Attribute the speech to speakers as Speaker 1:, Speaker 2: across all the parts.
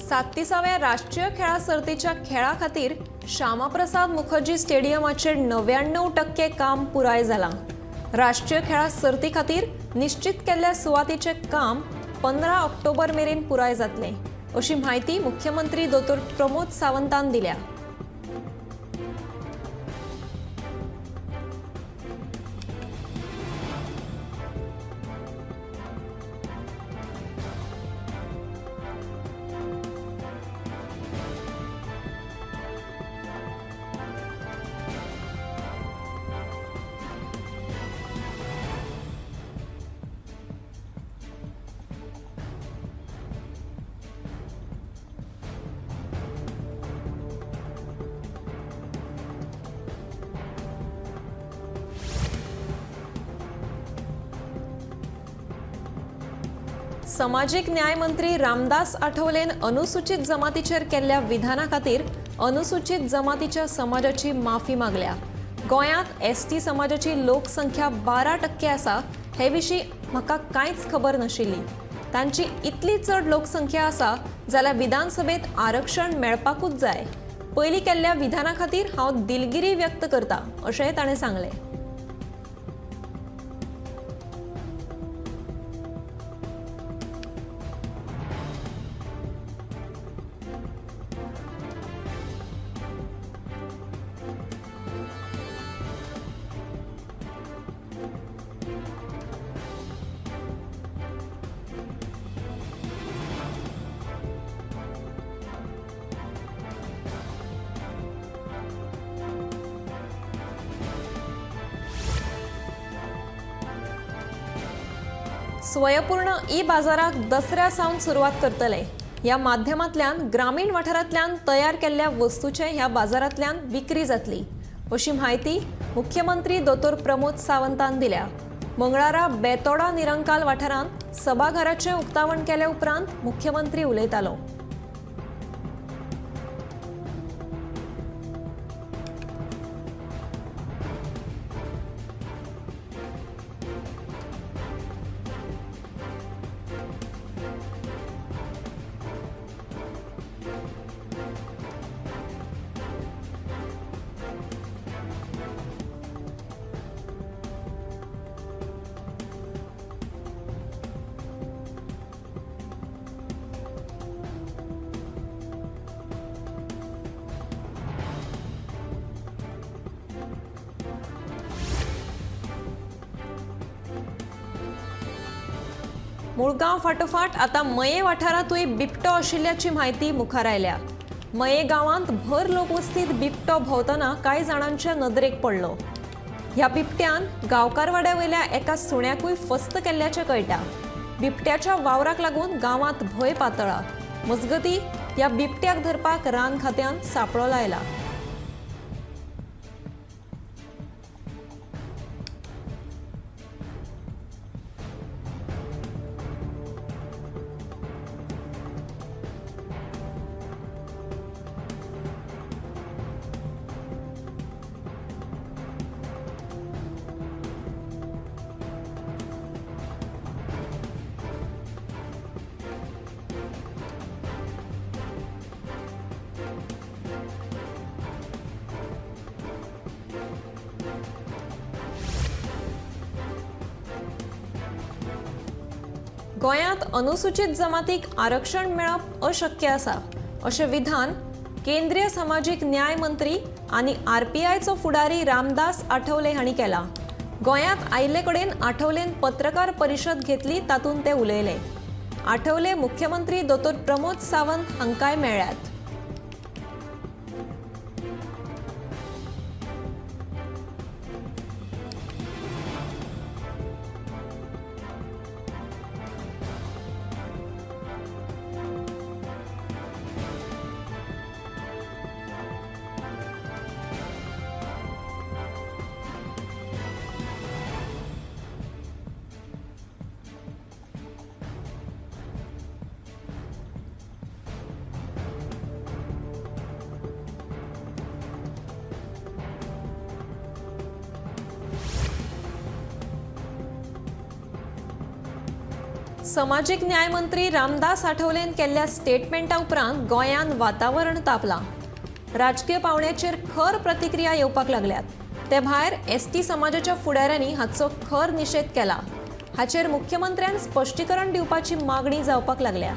Speaker 1: 37व्या राष्ट्रीय खेळां सर्तीच्या खेळा खातीर श्यामाप्रसाद मुखर्जी स्टेडियमाचेर 99% काम पुराय जालां. राष्ट्रीय खेळां सर्ती खातीर निश्चित केल्ल्या सुवातीचें काम 15 ऑक्टोबर मेरेन पुराय जातलें अशी म्हायती मुख्यमंत्री दोतोर प्रमोद सावंतान दिल्या. समाजीक न्याय मंत्री रामदास आठवलेन अनुसूचित जमातीचेर केल्ल्या विधाना खातीर अनुसूचित जमातीच्या समाजाची माफी मागल्या. गोंयांत एसटी समाजाची लोकसंख्या 12% आसा हे विशीं म्हाका कांयच खबर नाशिल्ली. तांची इतली चड लोकसंख्या आसा जाल्यार विधानसभेत आरक्षण मेळपाकूच जाय. पयलीं केल्ल्या विधाना खातीर हांव दिलगिरी व्यक्त करता अशेंय ताणें सांगलें. स्वयंपूर्ण ई बाजाराक दसऱ्या सावन सुरवात करतले. ह्या माध्यमांतल्यान ग्रामीण वाठारांतल्यान तयार केल्ल्या वस्तूचे ह्या बाजारांतल्यान विक्री जातली अशी म्हायती मुख्यमंत्री दोतोर प्रमोद सावंतान दिल्या. मंगळारा बेतोडा निरंकाल वाठारांत सभाघराचें उक्तावण केले उपरांत मुख्यमंत्री उलयतालो. मुळगांव फाटोफाट आतां मये वाठारांतूय बिबटो आशिल्ल्याची म्हायती मुखार आयल्या. मये गांवांत भर लोकवस्तीत बिबटो भोंवतना कांय जाणांच्या नदरेक पडलो. ह्या बिबट्यान गांवकारवाड्या वयल्या एका सुण्याकूय फस्त केल्ल्याचें कळटा. बिबट्याच्या वावराक लागून गांवांत भंय पातळा. मजगतीं ह्या बिबट्याक धरपाक रान खात्यान सांपळो लायला. गोंयांत अनुसूचित जमातीक आरक्षण मेळप अशक्य आसा अशें विधान केंद्रीय समाजीक न्याय मंत्री आनी आरपीआयचो फुडारी रामदास आठवले हांणी केला. गोंयांत आयिल्ले कडेन आठवलेन पत्रकार परिशद घेतली, तातूंत ते उलयले. आठवले मुख्यमंत्री दोतोर प्रमोद सावंत हांकांय मेळ्ळ्यात. समाजीक न्याय मंत्री रामदास आठवलेन केल्ल्या स्टेटमेंटा उपरांत गोंयांत वातावरण तापलां. राजकीय पावंड्याचेर खर प्रतिक्रिया येवपाक लागल्यात. ते भायर एसटी समाजाच्या फुडाऱ्यांनी हाचो खर निशेध केला. हाचेर मुख्यमंत्र्यान स्पश्टीकरण दिवपाची मागणी जावपाक लागल्या.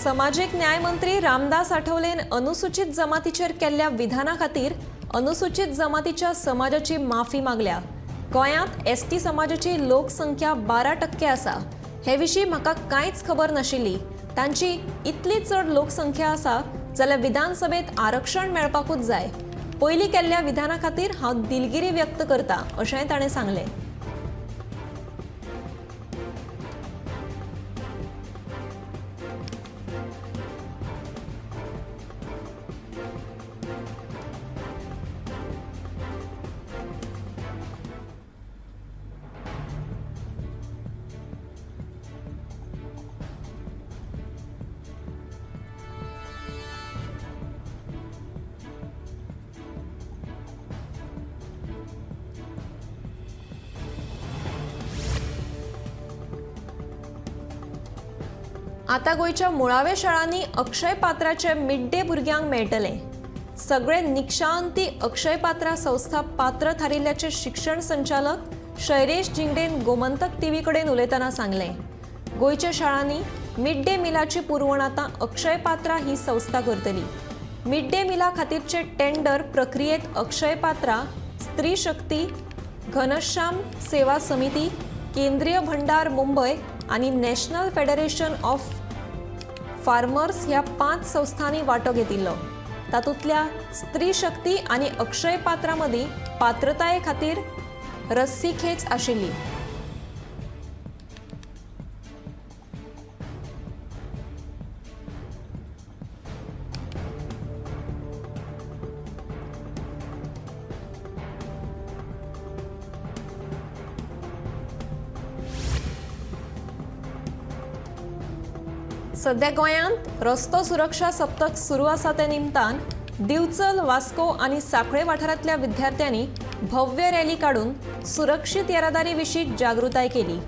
Speaker 1: समाजीक न्याय मंत्री रामदास आठवलेन अनुसूचित जमातीचेर केल्ल्या विधाना खातीर अनुसूचित जमातीच्या समाजाची माफी मागल्या. गोंयांत एसटी समाजाची लोकसंख्या 12% आसा. हे विशीं म्हाका कांयच खबर नाशिल्ली. तांची इतली चड लोकसंख्या आसा जाल्यार विधानसभेत आरक्षण मेळपाकूच जाय. पयलीं केल्ल्या विधाना खातीर हांव दिलगिरी व्यक्त करता अशेंय ताणें सांगलें. आतां गोंयच्या मुळाव्या शाळांनी अक्षय पात्राचे मिड डे भुरग्यांक मेळटले. सगळे निक्षांती अक्षय पात्रा संस्था पात्र थारिल्ल्याचे शिक्षण संचालक शैलेश झिंगडेन गोमंतक टीव्ही कडेन उलयतना सांगलें. गोंयच्या शाळांनी मिड डे मिलाची पुरवण आतां अक्षय पात्रा ही संस्था करतली. मिड डे मिला खातीरचे टेंडर प्रक्रियेत अक्षय पात्रा, स्त्री शक्ती, घनश्याम सेवा समिती, केंद्रीय भंडार मुंबय आनी नॅशनल फेडरेशन ऑफ फार्मर्स ह्या 5 संस्थांनी वांटो घेतिल्लो. तातूंतल्या स्त्री शक्ती आनी अक्षय पात्रा मदीं पात्रताये खातीर रस्सीखेच आशिल्ली. सध्या गोंयांत रस्तो सुरक्षा सप्तक सुरू आसा. ते निमतान दिवचल, वास्को आनी सांखळे वाठारांतल्या विद्यार्थ्यांनी भव्य रॅली काडून सुरक्षीत येरादारी विशीं जागृताय केली.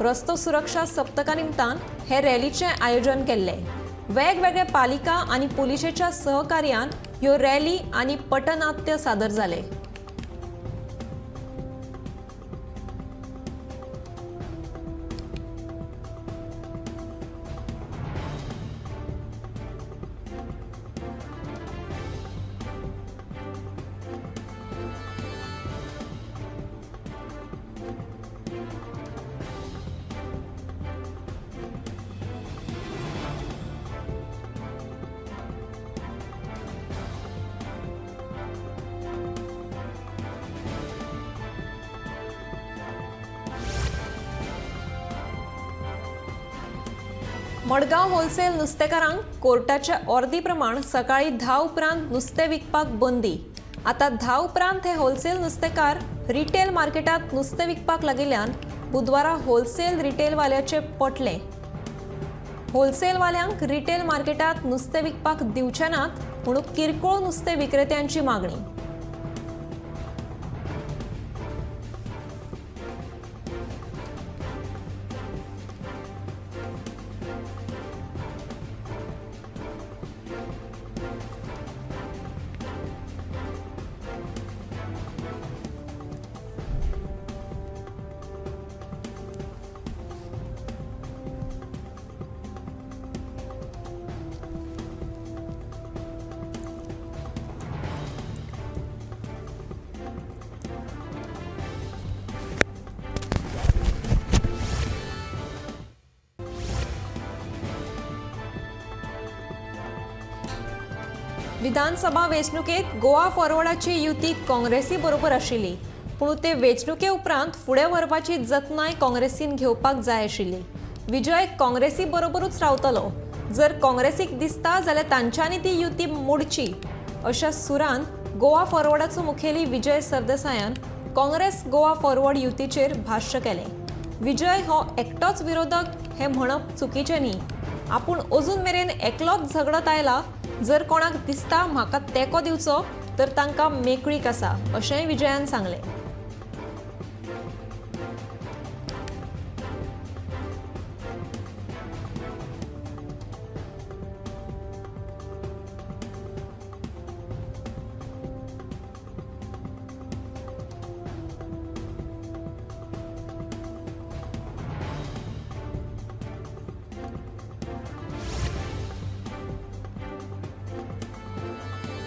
Speaker 1: रस्तो सुरक्षा सप्तका निमतान हे रॅलीचें आयोजन केल्लें. वेगवेगळे पालिका आनी पुलिशेच्या सहकार्यान ह्यो रॅली आनी पटनाट्य सादर जाले. मडगांव होलसेल नुस्तेकारांक कोर्टाच्या ऑर्दी प्रमाण सकाळी 10 उपरांत नुस्तें विकपाक बंदी. आतां 10 उपरांत हे होलसेल नुस्तेकार रिटेल मार्केटांत नुस्तें विकपाक लागिल्ल्यान बुधवारा होलसेल रिटेलवाल्याचे पटले. होलसेलवाल्यांक रिटेल मार्केटांत नुस्तें विकपाक दिवचे नात म्हणून किरकोळ नुस्तें विक्रेत्यांची मागणी. विधानसभा वेंचणुकेंत गोवा फॉरवर्डाची युती काँग्रेसी बरोबर आशिल्ली, पूण ते वेंचणुके उपरांत फुडें व्हरपाची जतनाय काँग्रेसीन घेवपाक जाय आशिल्ली। विजय काँग्रेसी बरोबरूच रावतलो, जर काँग्रेसीक दिसता जाल्यार तांच्यांनी ती युती मोडची अशा सुरान गोवा फॉरवर्डाचो मुखेली विजय सरदेसायान काँग्रेस गोवा फॉरवर्ड युतीचेर भाश्य केलें। विजय हो एकटोच विरोधक हें म्हणप चुकीचें न्ही, आपूण अजून मेरेन एकलोच झगडत आयला। जर कोणाक दिसता म्हाका तेंको दिवचो तर तांकां मेकळीक आसा अशेंय विजयान सांगलें।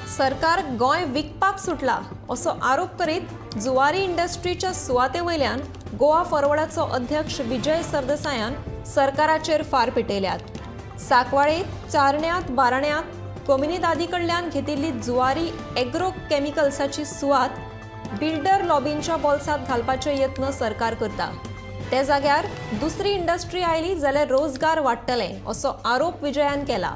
Speaker 1: सरकार गोंय विकपाक सुटला असो आरोप करीत जुवारी इंडस्ट्रीच्या सुवाते वयल्यान गोवा फॉरवर्डाचो अध्यक्ष विजय सरदेसायान सरकाराचेर फार पेटयल्यात। साकवाळेंत, चारण्यांत, बाराण्यांत कोमिनिदादी कडल्यान घेतिल्ली जुवारी एग्रो केमिकल्साची सुवात बिल्डर लॉबींच्या बोल्सांत घालपाचे यत्न सरकार करता। ते जाग्यार दुसरी इंडस्ट्री आयली जाल्यार रोजगार वाडटले असो आरोप विजयान केला।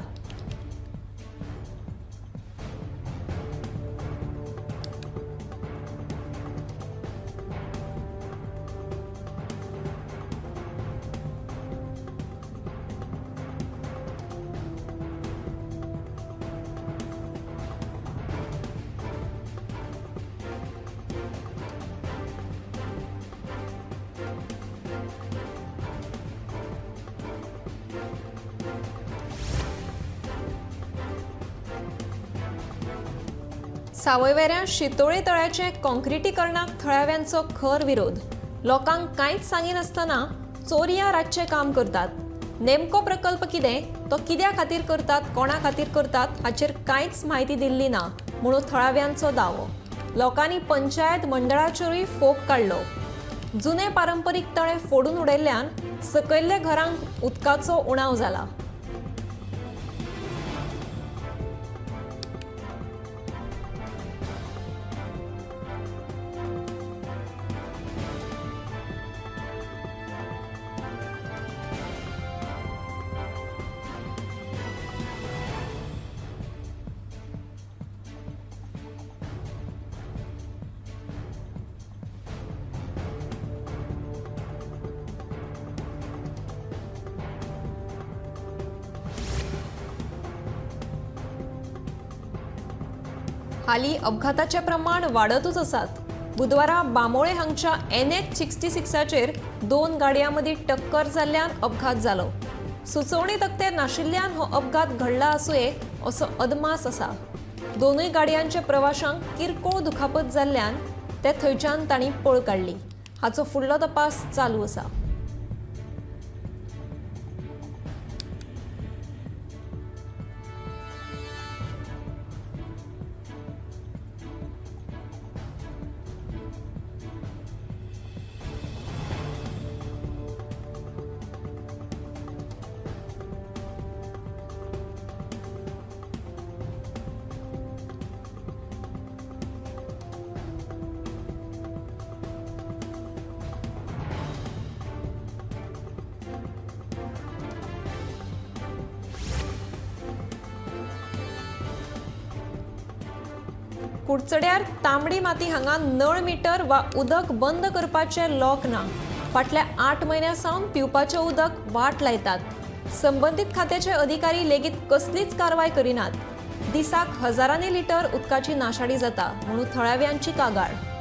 Speaker 1: सावयवेऱ्या शितोळे तळ्याचे काँक्रिटीकरणाक थळाव्यांचो खर विरोध। लोकांक कांयच सांगिनासतना चोरयां रातचें काम करतात। नेमको प्रकल्प कितें, तो कित्या खातीर करतात, कोणा खातीर करतात हाचेर कांयच म्हायती दिल्ली ना म्हणून थळाव्यांचो दावो। लोकांनी पंचायत मंडळाचेरूय फोग काडलो। जुने पारंपरीक तळे फोडून उडयल्ल्यान सकयल्ल्या घरांक उदकाचो उणाव जाला। हालीं अपघाताचें प्रमाण वाडतूच आसात। बुधवारा बांबोळे हांगच्या NH 66चेर दोन गाडयां मदीं टक्कर जाल्ल्यान अपघात जालो। सुचोवणी तकटे नाशिल्ल्यान हो अपघात घडला आसुये असो अदमास आसा। दोनूय गाडयांच्या प्रवाशांक किरकोळ दुखापत जाल्ल्यान ते थंयच्यान तांणी पळ काडली। हाचो फुडलो तपास चालू आसा। कुडचड्यार तांबडी माती हांगा नळ मिटर वा उदक बंद करपाचे लॉक ना। फाटल्या 8 म्हयन्यां सावन पिवपाचें उदक वाट लायतात। संबंदीत खात्याचे अधिकारी लेगीत कसलीच कारवाय करिनात। दिसाक हजारांनी लिटर उदकाची नाशाडी जाता म्हणून थळाव्यांची कागाळ।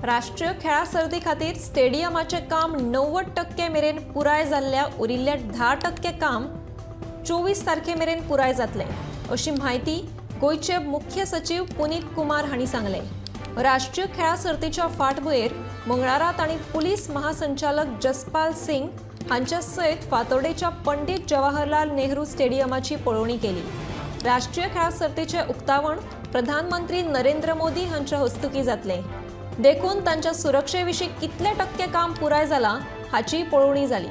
Speaker 1: राष्ट्रीय खेळां सर्ती खातीर स्टेडियमाचें काम 90% मेरेन पुराय जाल्ल्या उरिल्ल्या 10% काम 24 तारखे मेरेन पुराय जातलें अशी म्हायती गोंयचे मुख्य सचीव पुनीत कुमार हांणी सांगलें। राष्ट्रीय खेळां सर्तीच्या फाटभुंयेर मंगळारा तांणी पुलीस महासंचालक जसपाल सिंग हांच्या सयत फातोर्डेच्या पंडित जवाहरलाल नेहरू स्टेडियमाची पळोवणी केली। राष्ट्रीय खेळां सर्तीचें उक्तावण प्रधानमंत्री नरेंद्र मोदी हांच्या हस्तुकीं जातलें, देखून तांच्या सुरक्षे विशीं कितले टक्के काम पुराय जालां हाची पळोवणी जाली।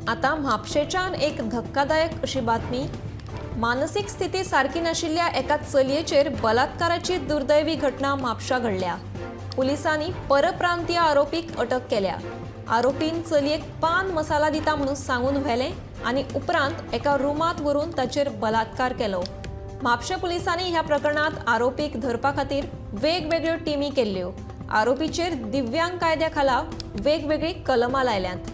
Speaker 1: आता म्हापशेच्यान एक धक्कादायक अशी बातमी। मानसीक स्थिती सारकी नाशिल्ल्या एका चलयेचेर बलात्काराची दुर्दैवी घटना म्हापशा घडल्या। पुलिसांनी परप्रांतीय आरोपीक अटक केल्या। आरोपीन चलयेक पान मसाला दिता म्हणून सांगून व्हेलें आनी उपरांत एका रुमांत व्हरून ताचेर बलात्कार केलो। म्हापशे पुलिसांनी ह्या प्रकरणांत आरोपीक धरपा खातीर वेगवेगळ्यो टिमी केल्ल्यो। आरोपीचेर दिव्यांग कायद्या खाला वेगवेगळीं कलमां लायल्यांत।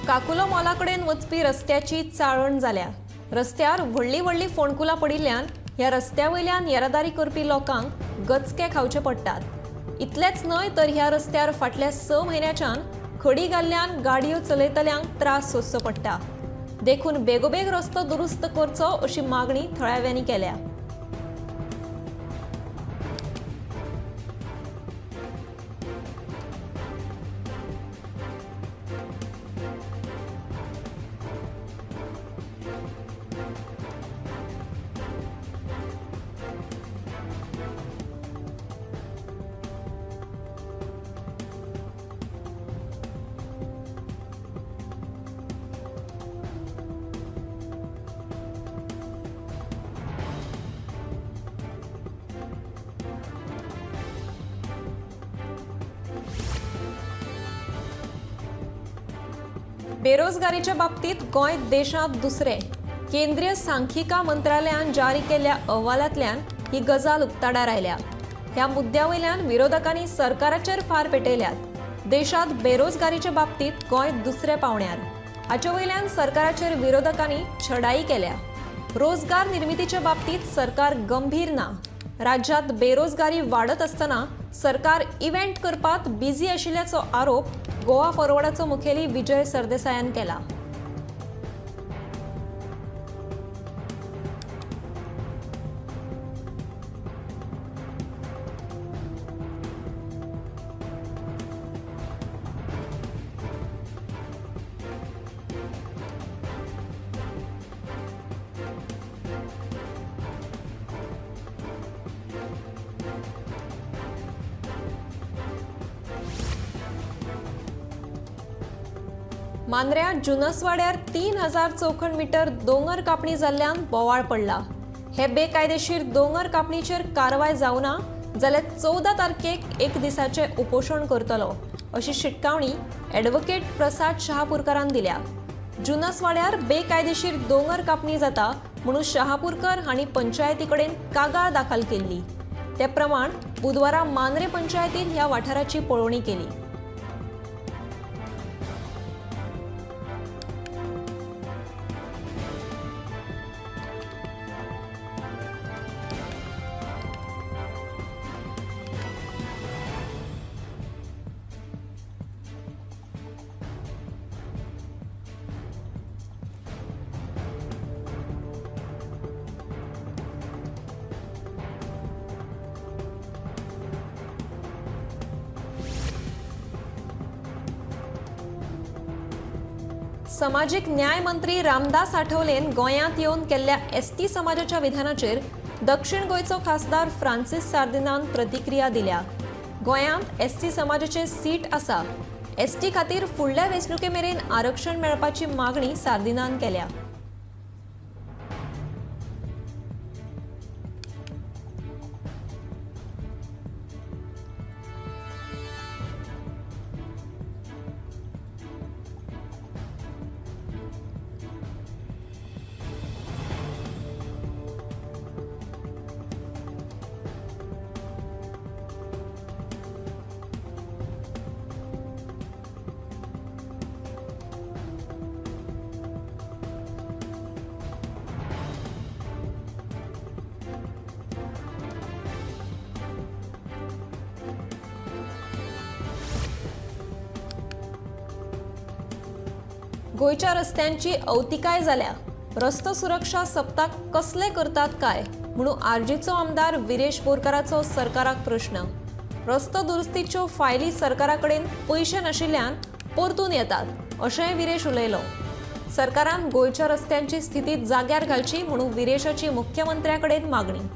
Speaker 1: काकुलो मॉलाकडेन वचपी रस्त्याची चाळण जाल्या। रस्त्यार व्हडली व्हडली फोंडकुलां पडिल्ल्यान ह्या रस्त्या वयल्यान येरादारी करपी लोकांक गचके खावचे पडटात। इतलेंच न्हय तर ह्या रस्त्यार फाटल्या 6 म्हयन्याच्यान खडी घाल्ल्यान गाडयो चलयतल्यांक त्रास सोंसचो पडटा। देखून बेगोबेग रस्तो दुरुस्त करचो अशी मागणी थळाव्यांनी केल्या। बेरोजगारीच्या बाबतीत गोंय देशांत दुसरे। केंद्रीय सांख्यिका मंत्रालयान जारी केल्ल्या अहवालांतल्यान ही गजाल उक्ताडार आयल्या। ह्या मुद्द्या वयल्यान विरोधकांनी सरकाराचेर फार पेटयल्यात। देशांत बेरोजगारीच्या बाबतीत गोंय दुसऱ्या पावण्यार, हाचे वयल्यान सरकाराचेर विरोधकांनी छडाई केल्या। रोजगार निर्मितीच्या बाबतीत सरकार गंभीर ना। राज्यात बेरोजगारी वाडत आसतना सरकार इव्हेंट करपात बिझी आशिल्ल्याचो आरोप गोवा फॉरवर्डाचो मुखेली विजय सरदेसायान केला। मांद्र्या जुनसवाड्यार 3000 चौखण मीटर दोंगर कापणी जाल्ल्यान बोवाळ पडला। हे बेकायदेशीर दोंगर कापणीचेर कारवाय जावना जाल्यार 14 तारखेक एक दिसाचें उपोशण करतलो अशी शिटकावणी ॲडव्होकेट प्रसाद शहापूरकरान दिल्या। जुनसवाड्यार बेकायदेशीर दोंगर कापणी जाता म्हणून शहापूरकर हांणी पंचायती कडेन कागाळ दाखल केल्ली। ते प्रमाण बुधवारा मांद्रे पंचायतीन ह्या वाठाराची पळोवणी केली। समाजीक न्याय मंत्री रामदास आठवलेन गोंयांत येवन केल्ल्या एसटी समाजाच्या विधानाचेर दक्षिण गोंयचो खासदार फ्रांसीस सार्दिनान प्रतिक्रिया दिल्या. गोंयांत एसटी समाजाचे सीट आसा. एसटी खातीर फुडल्या वेंचणुके मेरेन आरक्षण मेळपाची मागणी सार्दिनान केल्या. गोंयच्या रस्त्यांची अवतिकाय जाल्या. रस्तो सुरक्षा सप्ताह कसले करतात काय म्हणून आरजीचो आमदार विरेश बोरकाराचो सरकाराक प्रश्न. रस्तो दुरुस्तीच्यो फायली सरकारा कडेन पयशे नाशिल्ल्यान परतून येतात अशेंय विरेश उलयलो. सरकारान गोंयच्या रस्त्यांची स्थिती जाग्यार घालची म्हणून विरेशाची मुख्यमंत्र्या कडेन मागणी.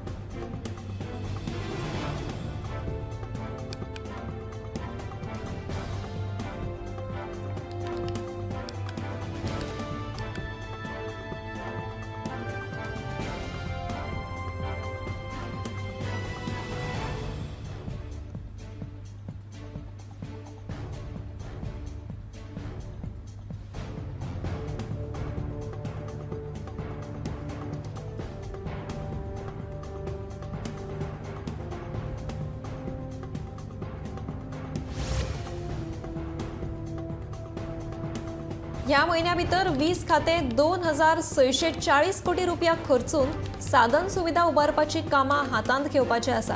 Speaker 1: ह्या म्हयन्या भितर वीज खातें 2640 कोटी रुपया खर्चून साधन सुविधा उबारपाची कामां हातांत घेवपाची आसा.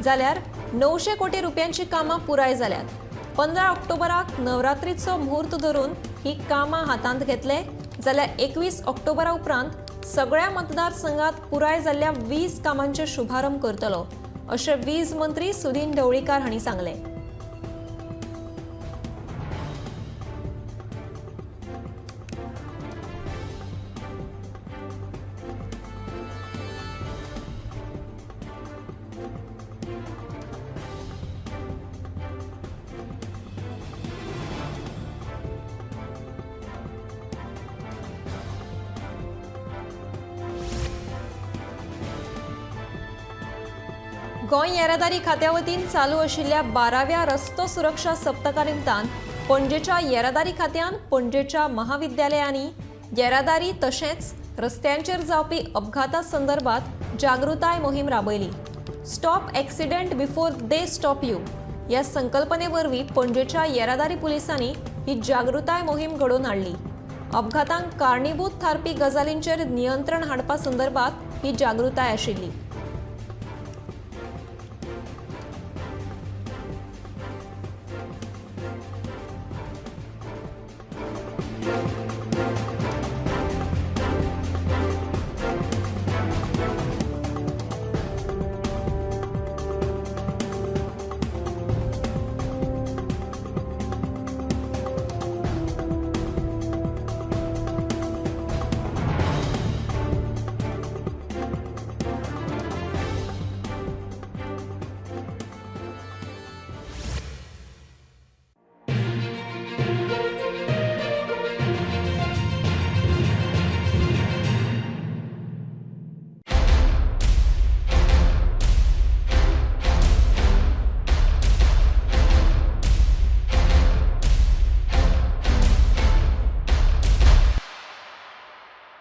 Speaker 1: जाल्यार 900 कोटी रुपयांची कामां पुराय जाल्यात. 15 ऑक्टोबराक नवरात्रीचो मुहूर्त धरून ही कामां हातांत घेतले जाल्यार 21 ऑक्टोबरा उपरांत सगळ्या मतदारसंघात पुराय जाल्ल्या वीज कामांचे शुभारंभ करतलो अशें वीज मंत्री सुदिन ढवळीकार हांणी सांगलें. गोंय येरादारी खात्या वतीन चालू आशिल्ल्या 12व्या रस्तो सुरक्षा सप्तका निमतान पणजेच्या येरादारी खात्यान पणजेच्या महाविद्यालयांनी येरादारी तशेंच रस्त्यांचेर जावपी अपघाता संदर्भात जागृताय मोहीम राबयली. Stop accident before they stop you ह्या संकल्पने वरवीं पणजेच्या येरादारी पुलिसांनी ही जागृताय मोहीम घडोवन हाडली. अपघातांक कारणीभूत थारपी गजालींचेर नियंत्रण हाडपा संदर्भात ही जागृताय आशिल्ली.